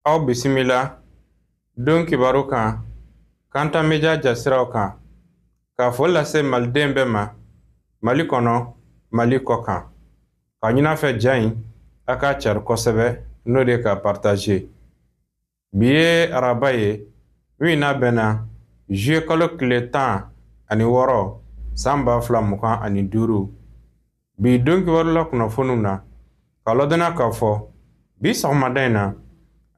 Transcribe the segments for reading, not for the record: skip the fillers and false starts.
Aw bisimila don kibaru kan Kanta Media jasiraw kan k'a foli lase maliden bɛɛ ma Mali kɔnɔ, Mali kɔ kan. Ka ɲin'a fɛ ja in a k'a cari kosɛbɛ, n'o de ye ka partager. Bi ye araba ye min n'a bɛnna juillet kalo tile 16 san 2025. Bi don kibaru la kunnafoniw na, ka ladɔnniya k'a fɔ bi sɔgɔmada in na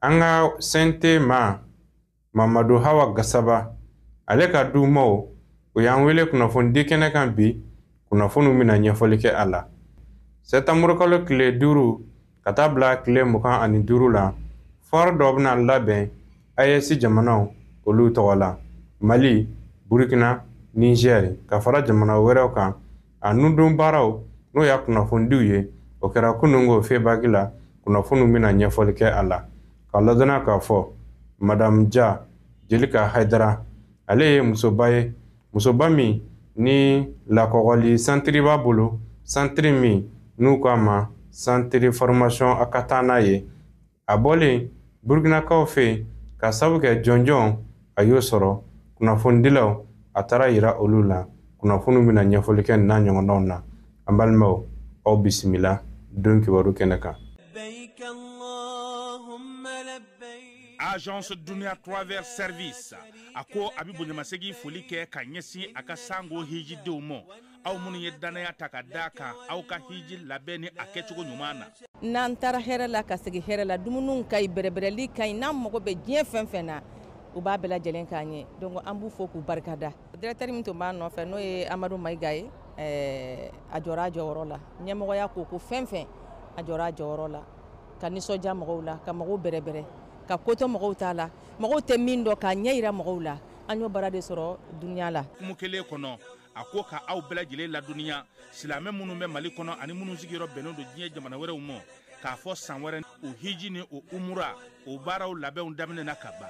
an ka CNT ma Mamadu Hawa Gasaba ale ka dumaw o y'an wele kunnafonidi kɛnɛ kan. Bi kunnafoniw bɛna ɲɛfɔli kɛ a la. Sɛtanburu kalo tile 5 ka taa bila tile 25 la, foire dɔ bɛna labɛn AES jamanaw olu tɔgɔ la, Mali, Burkina, Niger ka fara jamana wɛrɛw kan. A nudon baaraw n'o y'a kunnafonidiw ye, o kɛra kununko FEBAK la. Kunnafoniw bɛna ɲɛfɔli kɛ a la. Ka ladɔnniya k'a fɔ Madame Ja Jelika Hayidara ale ye musoba ye, musoba min ni lakɔgɔli santiri b'a bolo, santiri min n'u k'a ma santiri formation a ka taa n'a ye. A bɔlen Burkinakaw fɛ yen ka sabu kɛ jɔnjɔn a y'o sɔrɔ kunnafonidilaw a taara yira olu la. Kunnafoniw bɛna ɲɛfɔli kɛ n'a ɲɔgɔnnaw na. An balimaw, aw bisimila don kibaru kɛnɛ kan. Agence Dunia Travel Service a ko a bɛ bonyamasegin foli kɛ ka ɲɛsin a ka sango hijidenw ma, aw minnu ye danaya ta ka d'a kan aw ka hiji labɛn ni a kɛcogo ɲuman na. N'an taara hɛrɛ la ka segin hɛrɛ la, dumuniw ka ɲi, bɛrɛbɛrɛli ka ɲi, n'an mago bɛ diɲɛ fɛn fɛn na, u b'a bɛɛ lajɛlen k'an ye. Donc an b'u fo k'u barikada. Directeur min tun b'a nɔfɛ n'o ye Amadu Mayiga ye, a jɔra a jɔyɔrɔ la. Ɲɛmɔgɔya ko ko fɛn fɛn, a jɔra a jɔyɔrɔ la, ka nisɔndiya mɔgɔw la, ka mɔgɔw bɛrɛbɛrɛ, ka ko to mɔgɔw t'a la, mɔgɔw tɛ min dɔn k'a ɲɛ yira mɔgɔw la. An y'o baara de sɔrɔ dunuya la. Kumu kelen kɔnɔ, a ko ka aw bɛɛ lajɛlen ladɔnniya, silamɛ minnu bɛ Mali kɔnɔ ani minnu sigiyɔrɔ bɛnnen don diɲɛ jamana wɛrɛw ma, k'a fɔ san wɛrɛ o hiji ni o umura o baaraw labɛnw daminɛna ka ban.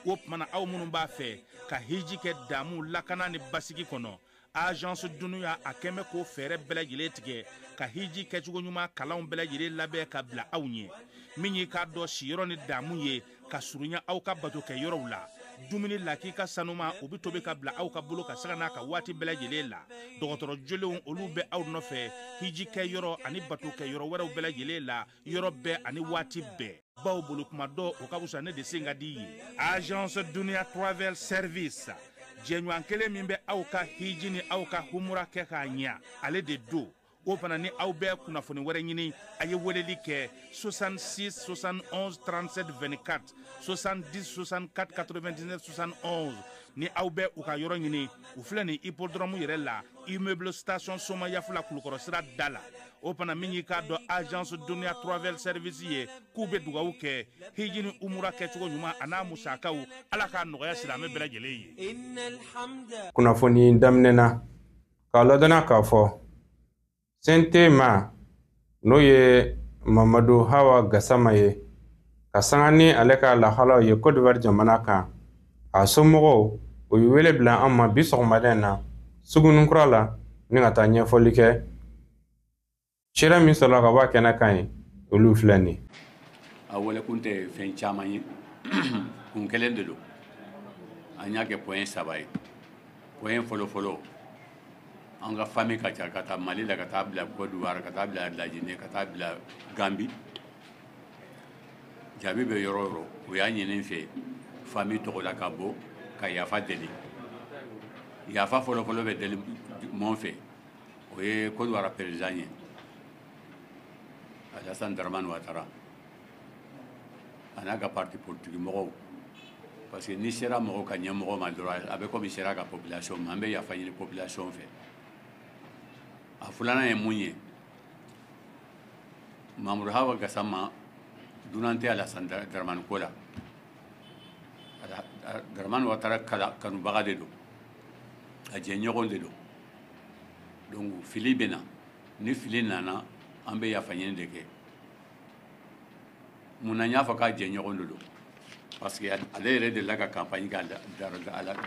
O tuma na, aw minnu b'a fɛ ka hiji kɛ damu, lakana ni basigi kɔnɔ, Agence Dunuya a kɛn bɛ k'o fɛɛrɛ bɛɛ lajɛlen tigɛ ka hiji kɛcogo ɲuman kalanw bɛɛ lajɛlen labɛn ka bila aw ɲɛ. Min y'i k'a dɔn siyɔrɔ ni damu ye ka surunya aw ka bato kɛ yɔrɔw la, dumuni lakika sanuma o bɛ tobi ka bila aw ka bolo ka sanga n'a ka waati bɛɛ lajɛlen la. Dɔgɔtɔrɔ jolenw olu bɛ aw nɔfɛ hiji kɛ yɔrɔ ani bato kɛ yɔrɔ wɛrɛw bɛɛ lajɛlen la, yɔrɔ bɛɛ ani waati bɛɛ. Baw bolo kuma dɔ o ka fisa ne de sen ka di ye. Agence Dunia Travel Service, jɛɲɔgɔn kelen min bɛ aw ka hiji ni aw ka humura kɛ k'a ɲɛ, ale de don. O fana ni aw bɛ kunnafoni wɛrɛ ɲini, a ye weleli kɛ 66 71 37 24, 70 64 99 71. Ni aw bɛ u ka yɔrɔ ɲini, u filɛ nin hippodrome yɛrɛ la, immeuble station Somayafula, Kulukɔrɔ sira da la. O fana min y'i k'a dɔn Agence Dunia Travel Service ye, k'u bɛ dugawu kɛ hiji ni umura kɛcogo ɲuman a n'a musakaw, Ala k'a nɔgɔya silamɛ bɛɛ lajɛlen ye. Kunnafoni daminɛna k'a ladɔnniya k'a fɔ CNT ma n'o ye Mamadu Hawa Gasama ye, ka sanga ni ale ka lahalaw ye Côte d'Ivoire jamana kan, a somɔgɔw o ye wele bila an ma bi sɔgɔmada in na Sugunikura la ni ka taa ɲɛfɔli kɛ. Seere min sɔrɔla ka bɔ a kɛnɛ kan ye, olu filɛ nin ye. A wele kun tɛ fɛn caman ye, kun kelen de don. An y'a kɛ point saba ye. Point fɔlɔ fɔlɔ, an ka famille ka ca ka taa Mali la, ka taa bila Côte d'Ivoire, ka taa bila Lajinɛ, ka taa bila Gambi. Jaabi bɛ yɔrɔ o yɔrɔ, u y'a ɲini n fɛ famille tɔgɔ la ka bɔ ka yafa deli. Yafa fɔlɔ fɔlɔ bɛ deli mɔn fɛ, o ye Côte d'Ivoire président ye, Alassane Dramane Ouattara, a n'a ka parti politique mɔgɔw, parce que n'i sera mɔgɔw ka ɲɛmɔgɔ ma dɔrɔn, a bɛ komi sera ka population ma. An bɛ yafa ɲini population fɛ. A filanan ye mun ye? Mamudu Hawa Gassama dunan tɛ Alassane Dramane ko la. Dramane Ouattara kanubaga de don, a jɛɲɔgɔn de don. Donc fili bɛ na, ni fili nana, an bɛ yafa ɲini de kɛ. Mun na n y'a fɔ k'a jɛɲɔgɔn de don? Parce que ale yɛrɛ delila ka campagne kɛ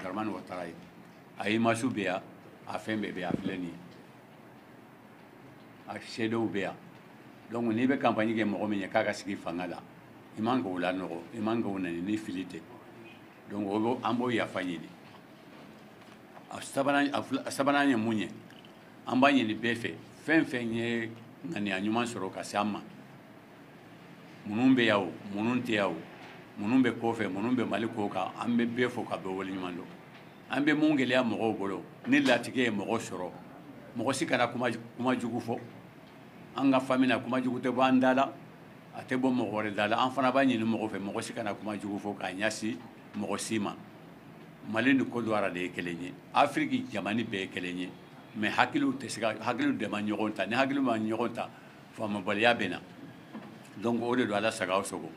Dramane Ouattara ye. A image bɛ yan, a fɛn bɛɛ bɛ yan, a filɛ nin ye, a seedew bɛ yan. Donc n'i bɛ campagne kɛ mɔgɔ min ye k'a ka sigi fanga la, I man k'o lanɔgɔ, i man k'o nɛni ni fili tɛ. Donc an b'o yafa ɲini. A sabanan ye mun ye? An b'a ɲini bɛɛ fɛ, fɛn fɛn ye ŋaniya ɲuman sɔrɔ ka se an ma, minnu bɛ yan o, minnu tɛ yan o, minnu bɛ kɔfɛ, minnu bɛ Mali kɔ kan, an bɛ bɛɛ fo ka bɛɛ waleɲuman dɔn. An bɛ mun gɛlɛya mɔgɔw bolo, ni latigɛ ye mɔgɔ sɔrɔ, mɔgɔ si kana kuma jugu fɔ. An ka famille na, kuma jugu tɛ bɔ an da la, a tɛ bɔ mɔgɔ wɛrɛ da la. An fana b'a ɲini mɔgɔ fɛ, mɔgɔ si kana kuma jugu fɔ k'a ɲɛsin mɔgɔ si ma. Mali ni Côte d'Ivoire de ye kelen ye, Afiriki jamana bɛɛ ye kelen ye, mais hakiliw tɛ se ka, hakiliw de ma ɲɔgɔn ta. Ni hakiliw ma ɲɔgɔn ta, faamubaliya bɛ na. Donc o de don. Ala sago aw sago.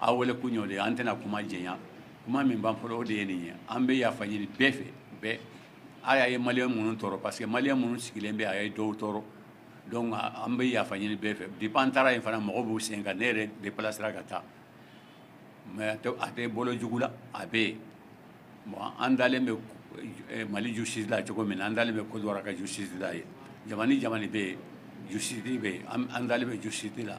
Aw wele kun y'o de ye. An tɛna kuma jɛnya. Kuma min b'an bolo, o de ye nin ye. An bɛ yafa ɲini bɛɛ fɛ, bɛɛ. A y'a ye maliyɛn minnu tɔɔrɔ, parce que maliyɛn minnu sigilen bɛ, a ye dɔw tɔɔrɔ. Donc an bɛ yafa ɲini bɛɛ fɛ. Depuis an taara yen fana, mɔgɔw b'u sen kan. Ne yɛrɛ déplacera ka taa, mais a tɛ bolo jugu la, a bɛ yen. Bon, an dalen bɛ Mali justice la cogo min na, an dalen bɛ Côte d'Ivoire ka justice la yen. Jamana ni jamana bɛ yen, justice bɛ yen, an dalen bɛ justice la.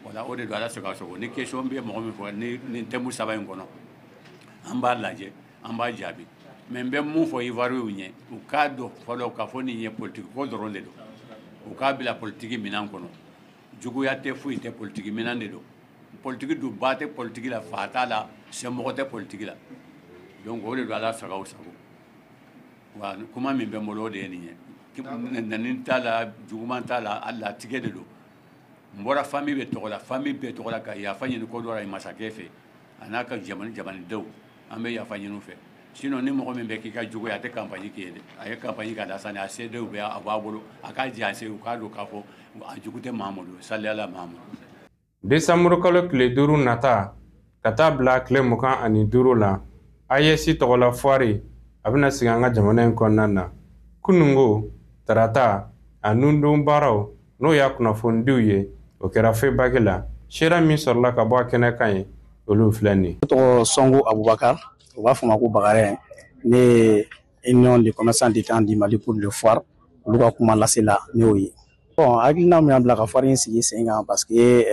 Voilà, o de don. Ala sago aw sago. Ni question bɛ mɔgɔ min fɔ ni nin thème saba in kɔnɔ, an b'a lajɛ, an b'a jaabi. Mais n bɛ mun fɔ Ivoirienw ye, u k'a dɔn fɔlɔ k'a fɔ nin ye politique ko dɔrɔn de don. U k'a bila politique minɛn kɔnɔ. Juguya tɛ, foyi tɛ, politique minɛn de don. Politique dun, ba tɛ politique la, fa t'a la, sɛmɔgɔ tɛ politique la. Donc o de don. Ala sago aw sago. Wa kuma min bɛ n bolo, o de ye nin ye. Nɛni t'a la, juguman t'a la, a latigɛ de don. N bɔra famille bɛɛ tɔgɔ la, famille bɛɛ tɔgɔ la, ka yafa ɲini Côte d'Ivoire masakɛ fɛ, a n'a ka jamana jamanadenw. An bɛ yafa ɲini u fɛ. Sinon ni mɔgɔ min bɛ k'i ka jugu ye, a tɛ campagne k'i ye dɛ. A ye campagne k'a Lasani, a CDw bɛ a b'a bolo, a k'a jase. U k'a dɔn k'a fɔ a jugu tɛ Mahamadu saliyala Mahamadu. Desanburu kalo tile 5 nata ka taa bila tile 25 la, AES tɔgɔla foire a bɛna sigi an ka jamana in kɔnɔna na. Kunungo tarata, a nundon baaraw, n'o y'a kunnafonidiw ye, o kɛra FEBAK la. Seera min sɔrɔla ka bɔ a kɛnɛ kan ye, olu filɛ nin ye. Ne tɔgɔ Sɔngo Abubakar, u b'a fɔ ma ko Bagarɛ. Ne ye Union des commerçants détaillants du Mali pour le foire, olu ka kuma lase la, ne y'o ye. Bon, hakilina min y'an bila ka foire in sigi sen kan, parce que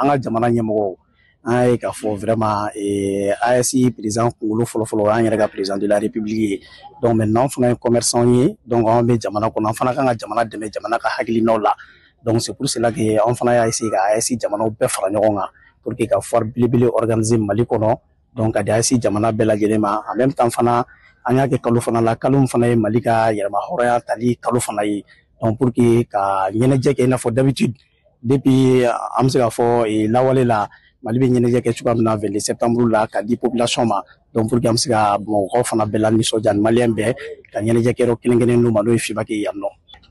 an ka jamana ɲɛmɔgɔw, an y'a ye k'a fɔ vraiment AES président kunkolo fɔlɔfɔlɔ, o y'an yɛrɛ ka président de la République ye. Donc maintenant, an fana ye commerçant ye, donc an bɛ jamana kɔnɔ, an fana kan ka jamana dɛmɛ jamana ka hakilinaw la. Donc c'est pour cela que an fana y'a essayer ka AES jamanaw bɛɛ fara ɲɔgɔn kan pour que ka foire belebele organiser Mali kɔnɔ, donc ka di AES jamana bɛɛ lajɛlen ma. En même temps fana, an y'a kɛ kalo fana la, kalo min fana ye Mali ka yɛrɛma hɔrɔnya tali kalo fana ye. Donc pour que ka ɲɛnajɛ kɛ i n'a fɔ d'habitude, depuis an bɛ se k'a fɔ lawale la, Mali bɛ ɲɛnajɛ kɛ cogoya min na 22 septembre la ka di population ma. Donc pour que an bɛ se ka Bamakɔkaw fana bɛɛ la nisɔndiya ni maliyɛn bɛɛ ka ɲɛnajɛ kɛ yɔrɔ kelen kelen n'u ma, n'o ye FIBAC ye yan nɔ.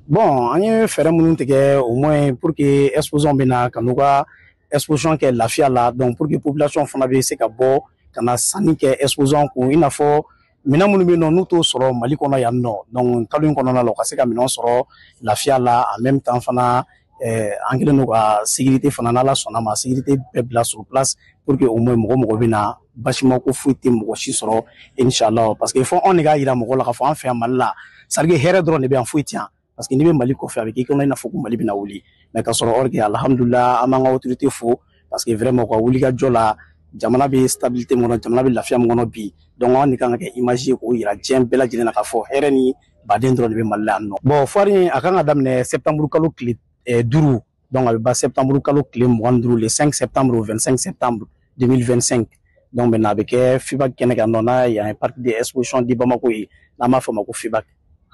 Bon, an ye fɛɛrɛ minnu tigɛ, au moins pour que exposant bɛ na ka n'u ka exposition kɛ lafiya la. Donc pour que population fana bɛ se ka bɔ ka na sanni kɛ exposant kun, i n'a fɔ minɛn minnu bɛ yen nɔ, n'u t'o sɔrɔ Mali kɔnɔ yan nɔ. Donc kalo in kɔnɔna la, u ka se ka minɛn sɔrɔ lafiya la. En même temps fana, an kɛlen don ka sécurité fana, n'Ala sɔnna ma, sécurité bɛɛ bila sur place pour que au moins mɔgɔ mɔgɔ bɛ na, basima ko foyi tɛ mɔgɔ si sɔrɔ, inchallah. Parce que fɔ anw de k'a yira mɔgɔw la k'a fɔ an fɛ yan Mali la, c'est à dire hɛrɛ dɔrɔn de bɛ yan, foyi tɛ yan. Parce que n'i bɛ Mali kɔfɛ, a bɛ k'i kɔnɔ i n'a fɔ ko Mali bɛna wuli, mais ka sɔrɔ or que alhamdulilah, an b'an ka autorité fo, parce que vraiment u ka wulikajɔ la, jamana bɛ stabilité min kɔnɔ, jamana bɛ lafiya min kɔnɔ bi. Donc anw de kan ka kɛ image ye k'o yira diɲɛ bɛɛ lajɛlen na k'a fɔ hɛrɛ ni baden dɔrɔn de bɛ Mali la yan nɔ. Bon, foire in a kan ka daminɛ septembre kalo tile 5, donc a bɛ ban septembre kalo tile 25, le 5 septembre au 25 septembre 2025. Donc maintenant, a bɛ kɛ FIBAC kɛnɛ kan nɔ, n'a yan ye parc d'exposition de Bamako ye, n'an b'a fɔ o ma ko FIBAC.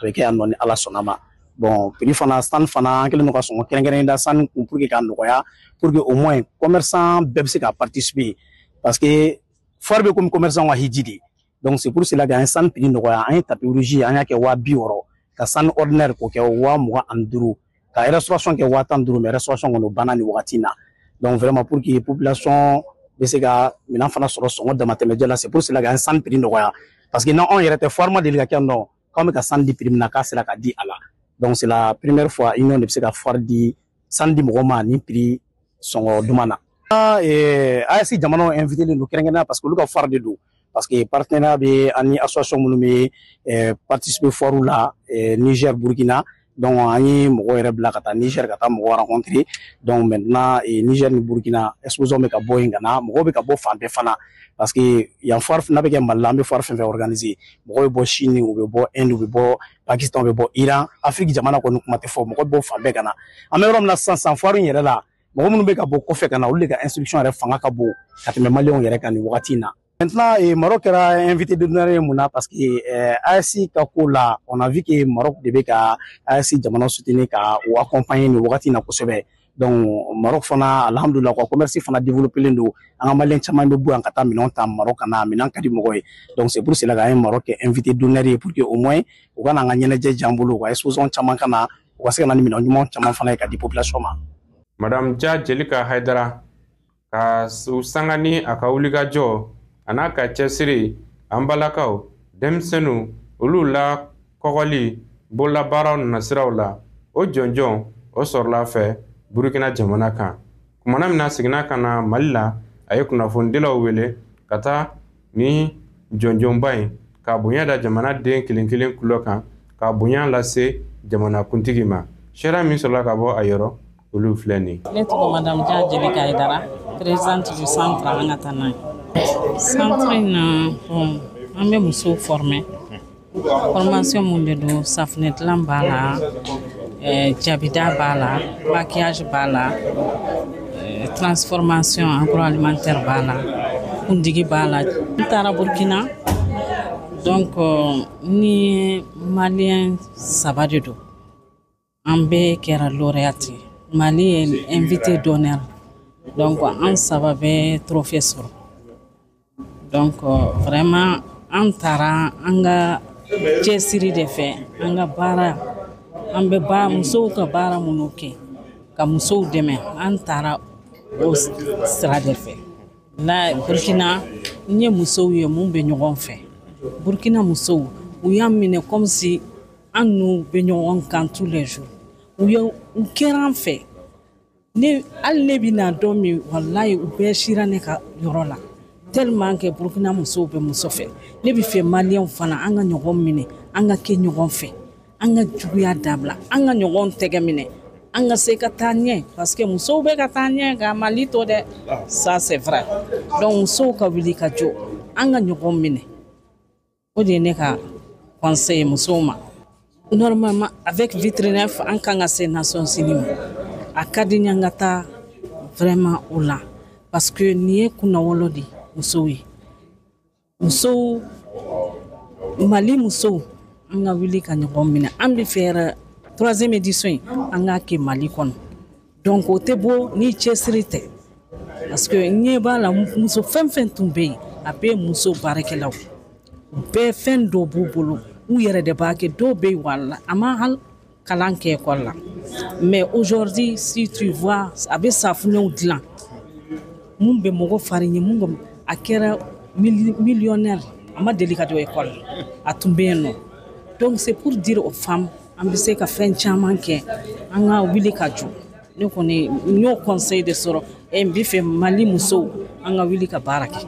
A bɛ kɛ yan nɔ ni Ala sɔnna ma. Bon, prix fana, stand fana, an kɛlen don ka sɔngɔ kɛrɛnkɛrɛnnen da stand kun pour que k'a nɔgɔya, pour que au moins commerçant bɛɛ bɛ se ka participer, parce que foire bɛ komi commerçant ka hiji de. Donc c'est pour cela que an ye stand prix nɔgɔya. An ye tapis rouge, an y'a kɛ 60 000, ka stand ordinaire k'o kɛ 25 000, ka restauration kɛ 15 000. Mais restauration kɔni, o banna nin wagati in na. Donc vraiment, pour que population bɛ se ka minɛn fana sɔrɔ sɔngɔ damatɛmɛjɛ la, c'est pour cela que an ye stand prix nɔgɔya, parce que n'anw yɛrɛ tɛ, foire ma deli ka kɛ yan nɔ k'anw bɛ ka stand di prix min na k'a sera ka di a la. Donc c'est la première fois union de bɛ se ka foire di, stand di mɔgɔ ma ni prix sɔngɔ duman na. AES jamanaw invité len don kɛrɛnkɛrɛnnenya, parce que olu ka foire de don, parce que partenariat bɛ ani association minnu bɛ participer foire la, Niger, Burkina. Donc an ye mɔgɔ yɛrɛ bila ka taa Niger ka taa mɔgɔ rencontrer. Donc maintenant, Niger ni Burkina, exposants bɛ ka bɔ yen ka na, mɔgɔw bɛ ka bɔ fan bɛɛ fana, parce que yan foire n'a bɛ kɛ Mali la, an bɛ foire fɛn fɛn organiser, mɔgɔw bɛ bɔ Chine, u bɛ bɔ Inde, u bɛ bɔ Pakistan, u bɛ bɔ Iran, Afrique jamana kɔni kuma tɛ fɔ, mɔgɔ bɛ bɔ fan bɛɛ ka na. An bɛ yɔrɔ min na sisan sisan, foire in yɛrɛ la, mɔgɔ minnu bɛ ka bɔ kɔfɛ ka na, olu de ka instruction yɛrɛ fanga ka bon ka tɛmɛ Maliyɛnw yɛrɛ kan nin wagati in na. Maintenant, Maroc kɛra invité d'honneur ye mun na? Parce que AES ka ko la, on a vu que Maroc de bɛ ka AES jamana soutenir, ka o accompagner nin wagati in na kosɛbɛ. Donc Maroc fana, alhamdulillah, ka commerce fana développé len don. An ka Maliyɛn caman bɛ bɔ yan ka taa minɛnw ta Maroc ka na, minɛn ka di mɔgɔ ye. Donc c'est pour cela k'an ye Maroc kɛ invité d'honneur ye, pour que au moins u ka na an ka ɲɛnajɛ diya an bolo, u ka exposants caman ka na, u ka se ka na ni minɛn ɲuman caman fana ye ka di population ma. Madame Dia Jelika Haidara, ka u sanga ni a ka wulikajɔ a n'a ka cɛsiri, an balakaw, denmisɛnninw, olu la kɔgɔli bololabaaraw nasiraw la, o jɔnjɔn o sɔrɔla fɛ Burukina jamana kan. Kumana min na seginna ka na Mali la, a ye kunnafonidilaw wele ka taa ni jɔnjɔnba in ka bonya da jamana den kelen kelen kulo kan, ka bonya lase jamanakuntigi ma. Sariya min sɔrɔla ka bɔ a yɔrɔ, olu filɛ nin. Ne tɔgɔ Madame Dia Jelika Haidara, présidente du centre An ka taa n'a ye. Centre in na, bon, an bɛ musow former. Formation mun de don? Safunɛ dilan b'a la, jabida b'a la, maquillage b'a la, transformation agroalimentaire b'a la, kundigi b'a la. N taara Burkina, donc ni Maliyɛn saba de don, an bɛɛ kɛra lauréate ye. Mali ye invité d'honneur, donc an saba bɛ trophée sɔrɔ. Donc vraiment, an taara an ka cɛsiri de fɛ, an ka baara, an bɛ ba musow ka baara minnu kɛ ka musow dɛmɛ, an taara o sira de fɛ. La Burkina, n ye musow ye mun bɛ ɲɔgɔn fɛ. Burkina musow, u y'an minɛ comme si an n'u bɛ ɲɔgɔn kan tous les jours. U ye u kɛra an fɛ. Ne hali ne bɛ na don min, walayi, u bɛɛ sira ne ka yɔrɔ la, tellement que Burkina musow bɛ muso fɛ. Ne bɛ fɛ Maliyɛnw fana an ka ɲɔgɔn minɛ, an ka kɛ ɲɔgɔn fɛ, an ka juguya dabila, an ka ɲɔgɔn tɛgɛ minɛ, an ka se ka taa ɲɛ, parce que musow bɛ ka taa ɲɛ ka Mali to dɛ, ça c'est vrai. Donc musow ka wuli ka jɔ, an ka ɲɔgɔn minɛ, o de ye ne ka conseil ye musow ma. Normalement, avec Vitrinef, an kan ka se Nations Unies ma. A ka di n ye an ka taa vraiment o la, parce que nin ye kunnawolo de musow ye. Musow, Mali musow, an ka wuli ka ɲɔgɔn minɛ. An bɛ fɛ yɛrɛ troisième édition in, an k'a kɛ Mali kɔnɔ. Donc o tɛ bɔ ni cɛsiri tɛ, parce que n ɲɛ b'a la, muso fɛn fɛn tun bɛ yen, a bɛɛ ye muso baarakɛlaw, bɛɛ fɛn dɔ b'u bolo, u yɛrɛ de b'a kɛ. Dɔw bɛ yen, wala a ma hali kalan kɛ école la, mais aujourd'hui, si tu vois, a bɛ safunɛw dilan mun bɛ mɔgɔ fari ɲɛ, mun bɛ a kɛra millionnaire, a ma deli ka don école la, a tun bɛ yen nɔ. Donc c'est pour dire aux femmes, an bɛ se ka fɛn caman kɛ, an ka wuli ka jɔ. Ne kɔni n y'o conseil de sɔrɔ et n bɛ fɛ Mali musow, an ka wuli ka baara kɛ.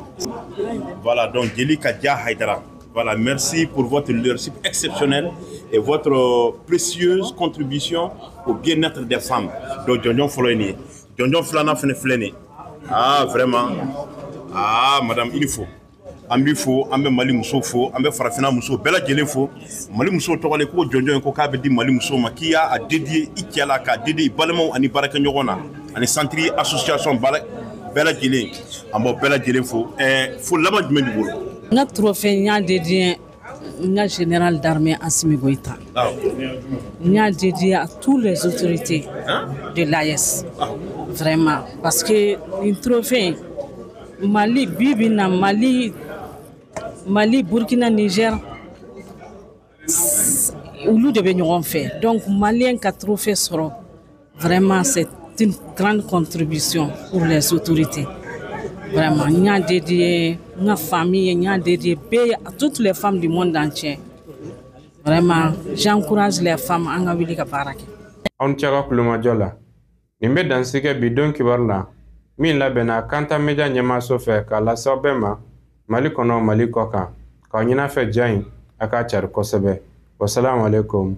Voilà, donc Jelika Dia Haidara. Voilà, merci pour votre leadership exceptionnel et votre précieuse contribution au bien-être des femmes. Donc, jɔnjɔn fɔlɔ ye nin ye. Jɔnjɔn filanan fɛnɛ filɛ nin ye. Ah, vraiment. Ah, madame, il faut. An b'i fo, an bɛ Mali musow fo, an bɛ farafinna musow bɛɛ lajɛlen fo. Mali musow tɔgɔ la, ko jɔnjɔn in ko k'a bɛ di Mali musow ma, k'i y'a dédié i cɛ la, k'a dédié i balimaw ani baarakɛɲɔgɔn na, ani centre association bɛɛ lajɛlen. An b'aw bɛɛ lajɛlen fo. Fo laban jumɛn b'i bolo? N ka trophée, n y'a dédié n ka général d'armée Assimi Goïta. N y'a dédié à toutes les autorités de l'AES. Vraiment, parce que nin trophée, Mali bi bi in na, Mali, Burkina, Niger, olu de bɛ ɲɔgɔn fɛ. Donc Malien ka trophée sɔrɔ, vraiment, c'est une grande contribution pour les autorités. Vraiment, n y'a dédié n ka famille ye, n y'a dédié bɛɛ, à toutes les femmes du monde entier. Vraiment, j'encourage les femmes, an ka wuli ka baara kɛ. Aw ni ce aw ka kulomajɔ la. Nin bɛ dansigi bi don kibaru la min labɛnna Kanta Media ɲɛmaaso fɛ k'a lase aw bɛɛ ma Mali kɔnɔ, Mali kɔ kan. K'aw ɲin'a fɛ ja in a k'a cari kosɛbɛ. Wasalamu alaikum.